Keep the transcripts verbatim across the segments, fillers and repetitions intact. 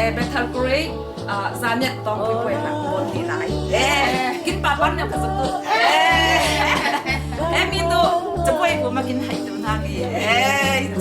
Eh, Bethel Kure, ah, Janet tawng pi puai na bon ti lai. Eh, kin pa pan na ka zatu. Eh, eh, mi tu, cepuai ku ma kin hai tu na ki. Eh,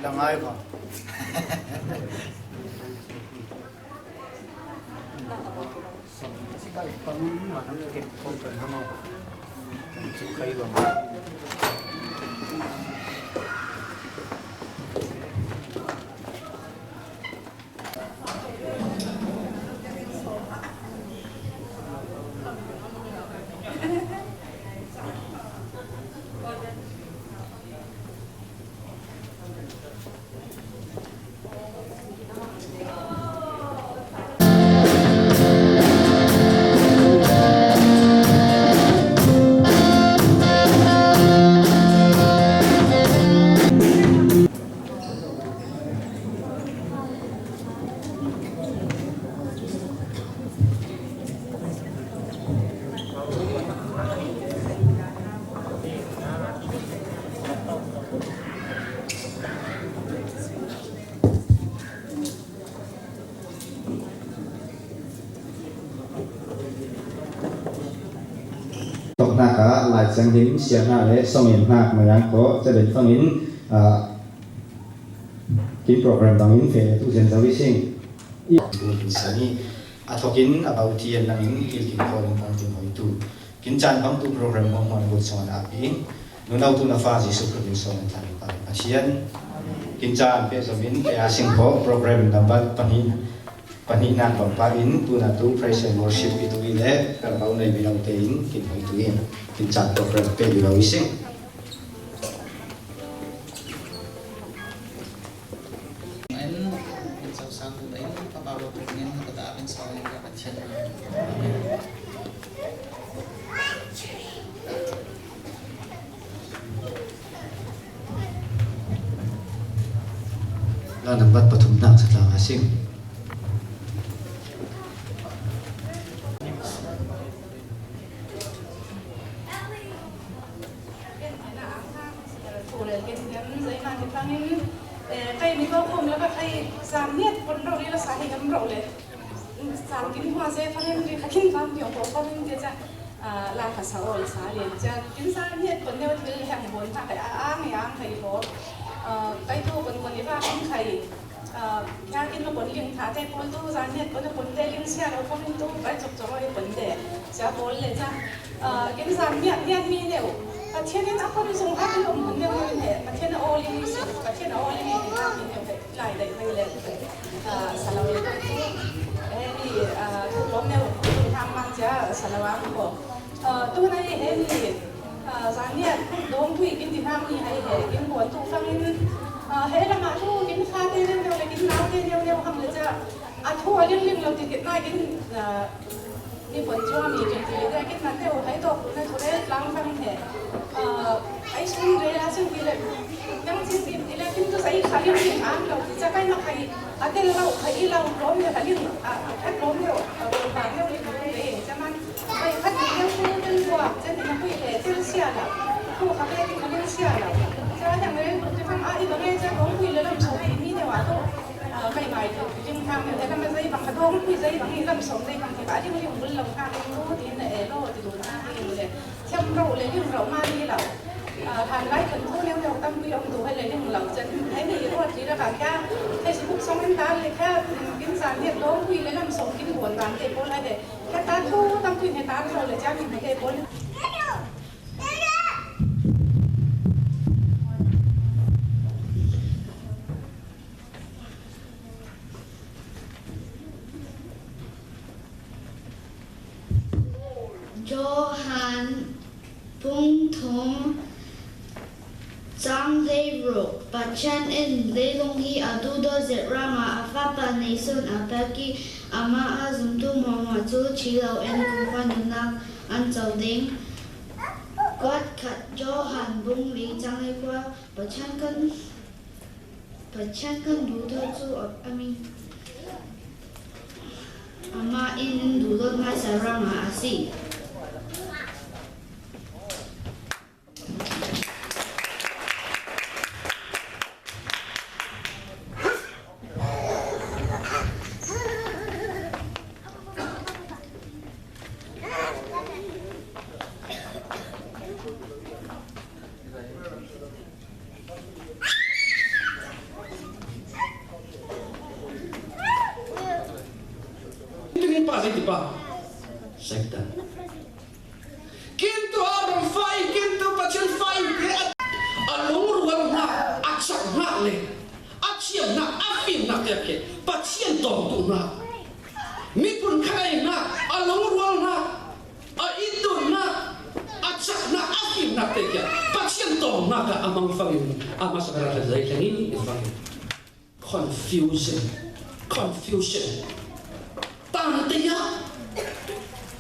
Langai ko. Tawk hnak ah Lai Siangtho siangngah le sawng in hnak Mayang khawh caden fangin, ah, kin program bangin feh tu zen zo i sing. I bu in sani a thokin a bau ti an nangin kilkin khawh in pang tin hoi tu. Kin caan bangtu program hmuahhmuah na kut sungah na ap in, nunau tu na fa Jesuh Khrih min suang in thlak in Pathian. Kin caan pehzom in peh a sing khawh program nambat pahnih, pahnihnak bang pah in tuna tu praise and worship i tu i le Karbau nei mino tein kin hoi tu in kin caan program peh i lo i sing. La nambat pathumnak sa tlang a sing. Eh, kei mi ko khom la ka kei zan niat pon ro li la sa hi gam ro le. Zan kin hua se fangin ri kha kin bam diong ko fangin ke cha, ah, la kha sa ol sa le cha kin zan niat pon neu thil hang bon tha kei a ang i ang kei ko. Ah, kei tu pon pon i va ang kei. Ah, kya kin ma pon ling tha te pon tu zan niat pon pon te ling sia lo fangin tu kei chok chok i pon te. Cha pon le cha. Ah, kin zan niat niat mi neu. Pathian in a pon zung a kin om pon neu neu ne. Pathian a ol i mi si. Pathian a ol i mi ti ha mi neu. Lai dai mai le, ah, salawang ko. Eh, ni, ah, tu lom neu, tu hang mang cha salawang ko. Ah, tu nai, eh, ni, ah, zan niat dong pui kin ti hang ni hai he, kin bon tu fangin, ah, he lama tu kin kha te neu neu le, kin nau te neu neu hang le cha. A thu a ling ling lo ti kin nai kin, ah, Ni pon chuang mi kin ti le kin man deuh hai tawk na thu le tlang fang he. Ah, ai sung le a sung ti le. Nang sing ti ti le kin tu sai kha lim lim ang lo ti cha kai ma khai. A tel lo khai i lo lom le kha lim. A, a khat lom le, a, lom ba le le le cha man. Kai khat ti le ku tel bua cha ni na kui le tel sia la. Ku kha le ti kha lim sia la. Cha yang le ti fang a i ba le cha kong kui le lam so ti mi ne wa to. Ah, mai mai tu lim thang ne na ma zai bang ka dong kui zai bang i lam som zai bang ti ba lim lim bul lam thang tu ti na e lo ti lu na ti le. Thiam ro le lim ro ma ni lo. Ah, han lai kan tu neu neu tam kui ong tu hai le lim lo chan. Hai ni ro ti la ka kya. Facebook song in ta le kya, mm, kin san ni dong kui le lam som kin bon ban te ko la de. Kya ta tu tam kui ne ta ro le cha ni te ko. Johan bung thum chang hleiruk. Pathian in leilung hi a duhdawt zet ruangah a Fapa neisun a pek ih, amah a zumtu hmuahhmuah cu thi loin kumkhua nunnak an co ding. Kuat khat Johan bung li chang hleikua. Pathian kan Pathian kan duhdaw cu a, a mi, amah in duhdawt hmaisa ruangah a si. Kin pa zei ti pa. Satan. Kin tu Abraham fa i, kin tu Pathian fa i, a, a lungrual hna, a chak hna le a thiam hna, a fim hna tiah khi Pathian tawng tu hna. Miphun khanei hna, a lungrual hna, a it duh hna, a chak hna, a fim hna te kia Pathian tawng hna kha a mang fangin, a hmasa kha zei thleng in i fangin. Confusion. Confusion. Tang te ya.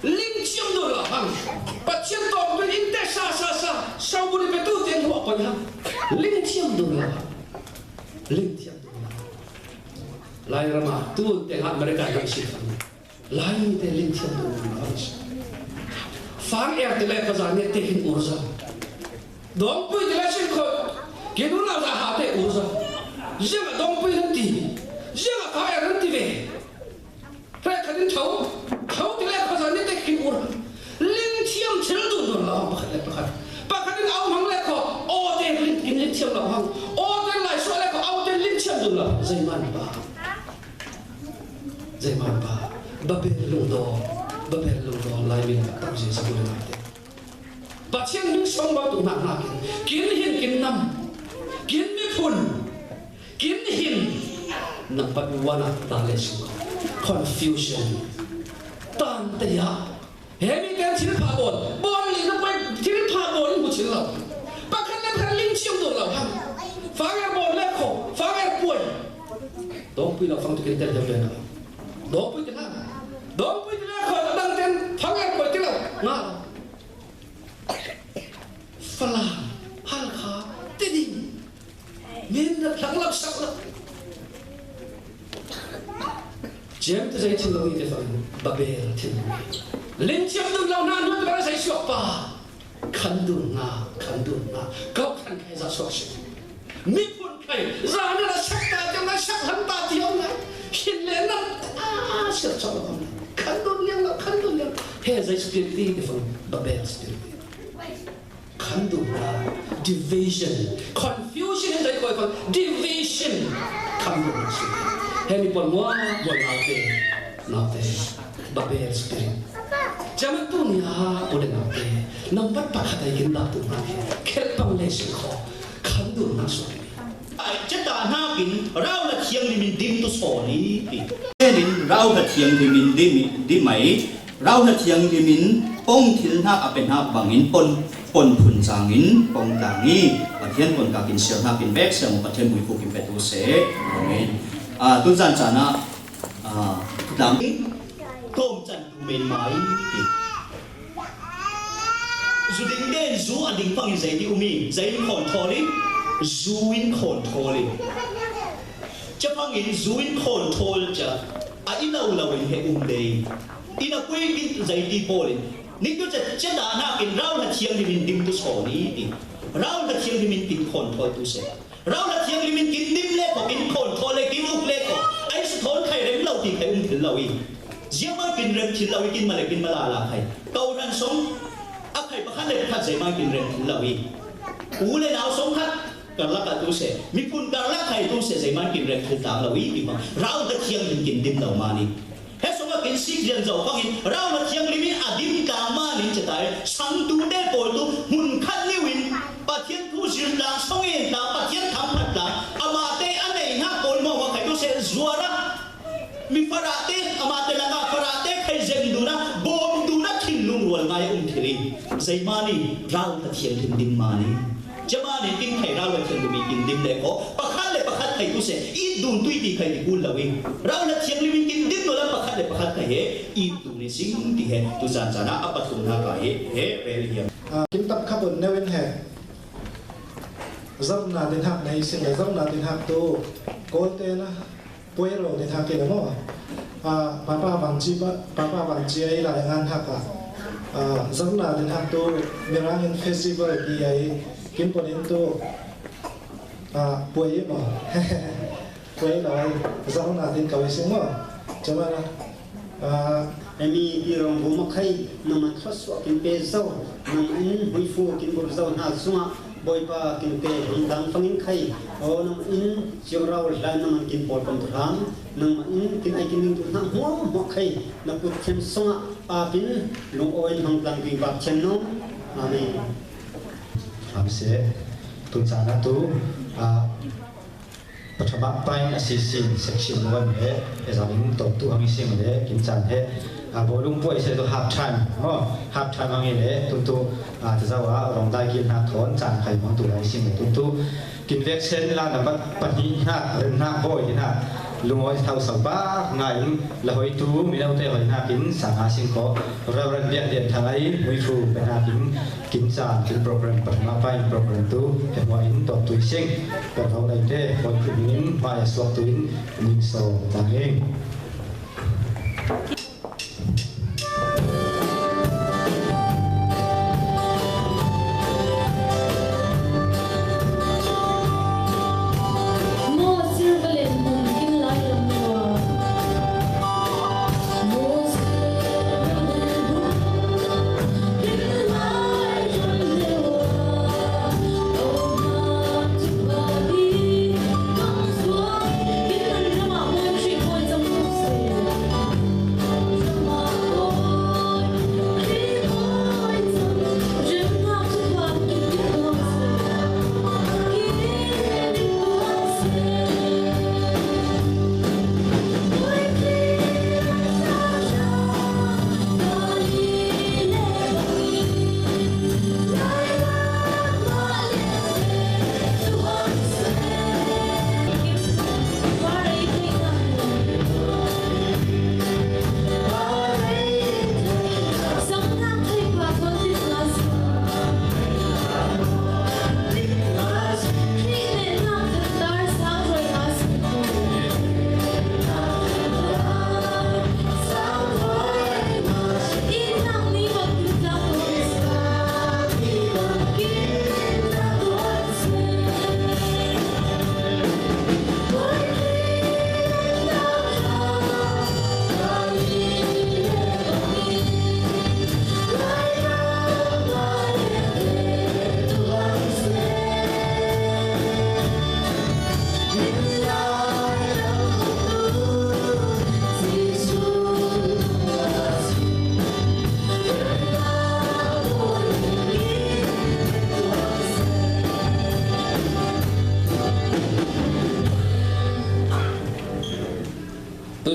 Ling thiam dun lo hang. Pathian tawng tu in te sa, sa, sa. Sau buri pe tu te hmuah poi hang. Ling thiam dun lo hang. Ling thiam dun lo hang. Lai rama tu te ha America dang si hang. Laimi te ling thiam dun lo hang. Fang er te le ka zan ne te hin ur zang. Dawngpui ti le sin khawh, kei nu nau za ha te u za. Ziangah dawngpui nan ti? Ziangah fa er nan ti ve? Hre khat in tho, tho ti le khuazan ni te khin ur. Ling thiam thil dun dun lo hang pakhat le pakhat. Pakhat in au hang le kho, aw te ling, kin ling thiam lo hang. Aw te lai suah le kho, au te ling thiam dun lo. Zeiman pa. Zeiman pa. Babel lungdaw. Babel lungdaw. Lai min tak tak zia sa bu le ngai te. Pathian hming sawng bantuk naknak in kin hin kin nam, kin miphun, kin hin nambat one ah ta le sung. Confusion. Tan te ya. He mi kan thil pha bawl, bawl li na pai thil pha bawl in mu thil lo. Pakhat le pakhat ling chiam dun lo hang. Fang er bawl le kho, fang er puai. Dawngpui lo fang tu kin tel deuh le na. Dawngpui ti na. Dawngpui ti le kho, dang ten fang er puai ti lo. Nga. Falam, Halkha, Tedim. Min na thlang lo sak lo. Cem te zei thil lo ni te fang, Babel thil lo. Ling thiam dun lo na nu te ba zei suak pa. Khan dun na, khan dun na. Kau khan khai za suak si. Miphun khai, zana la sak ta, jana sak han ta ti om na. Hin le na, ah, sak sak om na. Khan dun liang la, khan dun liang. He zai spirit ti, ti fang, Babel spirit ti. Khan dun na, division, confusion he zai koi fang, division. Khan dun na su. He mi pon mua, mua na te, na te. Babel spirit. Jama tu ni ha, pun na te. Nambat pakhat ai kin da tu na te. Khel pang le si ko. Khan dun na su. Ai, chetah hnakin Rauhla Thianghlimin dim tu sawn i ti. Nin Rauhla Thianghlimin dim, dim ai, Rauhla Thianghlimin pong thil hnak a pe hnak bangin pon, pon phun cangin pong tlang i, Pathian pon kakin sial hnakin bek sial mu Pathian muikhuk in pe tu seh. Amen. Ah, tuzan caan ah, ah, tlang i, tlawm can tu men mai ti. Zu ding den zu a ding pangin zei ti um i, zei in khawn thawl i, zu in khawn thawl i. Ca pangin zu in khawn thawl ca a i lo lo in he um dei. Inn a kuik in zei ti pawl in. Ning tu ca, ca dah hnakin Rauhla Thianghlimin dim tu sawn i ti. Rauhla Thianghlimin kin khawn thawl tu seh. Rauhla Thianghlimin kin dim le ko, kin khawn thawl le, kin uk le ko. Ai su thawn khai rem lo ti khai um thil lo i. Ziangmai kin rem thil lo i, kin ma le kin ma la la khai. Kawhhran song a khai pakhat le pakhat zeimai kin rem thil lo i. U le nau song khat karlak ah tu seh, miphun karlak khai tu seh, zeimai kin rem thil tlang lo i, ti bang. Rauhla Thianghlim kin dim lo mani. He song a kin sik rian zo bangin, Rauhla Thianghlimin a dim tlang manin ca tai, sangtu te pawl tu, hmun khat niu in, Pathian thu zir tlang, song in tlang, Pathian tham phat tlang, amah te a nei hnak pawl mawh mawh khai tu seh, zuar ah, mi farah te, amah te lakah farah te khai zem dun ah, bawm dun ah thinlung rual ngai a um thil i, zeimani Rauhla Thianghlim dim mani. Cemani kin khai Rauhla Thianghlimin kin dim le ko, pakhat le pakhat khai tu seh, it dun tu i ti khai ti kul lo i. Rauhla Thianghlimin kin dim lo la pakhat le pakhat khai he, it dun i sing ti he, tu zan zan ah a pathum hna ka he, he, rel hiam. Ah, kin tap kha pun neu in he. Zarhna din hak nei sing le, zarhna din hak tu, Kawl te na, Puai ro ni thak in a maw? Ah, Papa Vangci pa, Papa Vangci ai lai ngan hak ah. Ah, zarhna din hak tu Mirang in festival ti ai kin pon in tu, ah, puai maw? Puai lo ai, zarhna din kau i sing maw? Cuma, ah, Emi ti rong bu makhai, nangman thluasuah kin pe zo, nangman huifu kin bur zo hna sungah, Bawipa kin te hong dang fangin khai, aw nangmah in ziangrau hlan nangmah kin pawlkom tu hram, nangmah in kin ai kin ning tu hna hmuahhmuah khai, na kut thiam sungah apin lungawi in hong tlang ding bak thiam nung. Amen. Ram seh, tu caan ah tu, ah, pathama pain a si sin section one he, ezang in tawk tu hang i sing le, kin caan he, ah, bawlung puai se tu half time, oh, half time hang i le, tu tu, ah, tazau ah, rong dai kin hna thawn, caan khai mawng tu lai sing le, tu tu, kin vek sen la nambat pahnih hna, rem hna, bawi hna, lungawi thau sau bak ngai in, la hoi tu, mino te hoi hna kin, sang a sing ko, Reverend Biak Lian Thang ai, mui thu, pe hna kin, Kin caan, kin program, pathama pain program tu, he hmuah in tawk tu i sing, kan hau lai te, hoi tu in, hmai a suak tu in, ning so ta ing.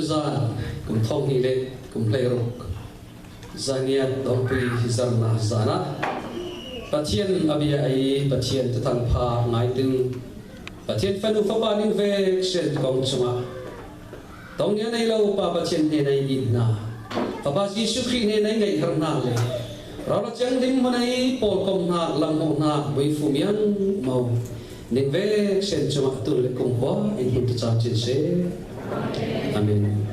Zan kum thonghnih le kum hleiruk Zaniat Dongpui zarna zan ah Pathian a bia ahi Pathian thuthangpha ngaitu Pathian fanu fapa ning vek sian kong cungah tong nia nei lo Pa Pathian hnenah i itna, Fapa Jesuh Khrih hnenah i ngaihharna le rau le ciang lim hmun ah i pawlkomna, lamhmuhna, muifu miangmo ning vek sian cungah tun le kum hua in hun tucam cin se. Amen.